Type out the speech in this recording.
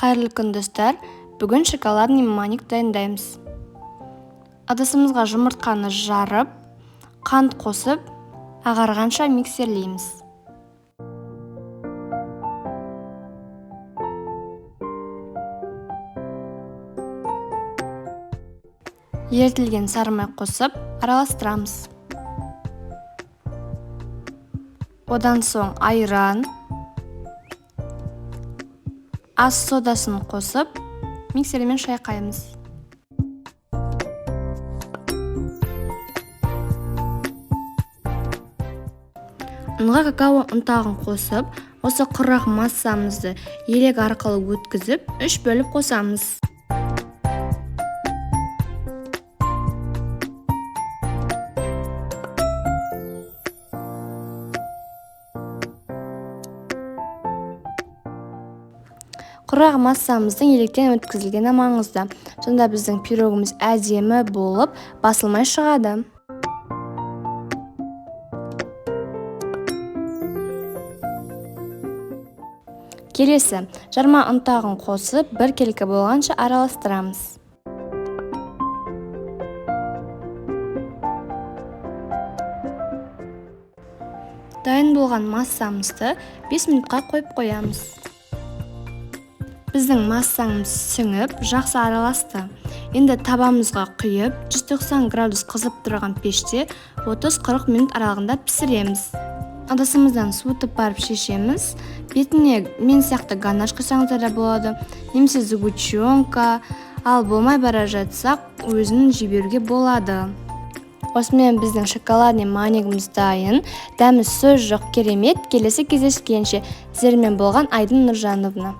Қайырлы күн, достар! Бүгін шоколадный маник дайындаймыз. Ыдысымызға жұмыртқаны жарып, қант қосып, ағарғанша миксерлейміз. Ерітілген сары май қосып, араластырамыз. Одан соң айран, ас содасын қосып, миксермен шайқаймыз. Ұнға какао ұнтағын қосып, осы құрғақ массамызды елек арқылы өткізіп, 3 бөліп қосамыз. Құрғақ массамыздың електен өткізілгені маңызды. Сонда біздің пирогымыз әдемі болып, басылмай шығады. Келесі, жарма ұнтағын қосып, біркелкі болғанша араластырамыз. Дайын болған массамызды 5 минутқа қойып қоямыз. Біздің массамыз сіңіп, жақсы араласты. Енді табамызға құйып, 190 градус қызып тұрған пеште 30-40 минут аралығында пісіреміз. Ыдысымыздан суытып барып шешеміз. Бетіне мен сияқты ганаш құйсаңыздар да болады, немесе сгущенка, ал болмай бара жатсақ, өзін жіберуге болады. Осымен біздің шоколадный манигіміз дайын. Дәмі сөз жоқ, керемет. Келесі кездескенше. Сіздермен болған Айдын Нұржановна.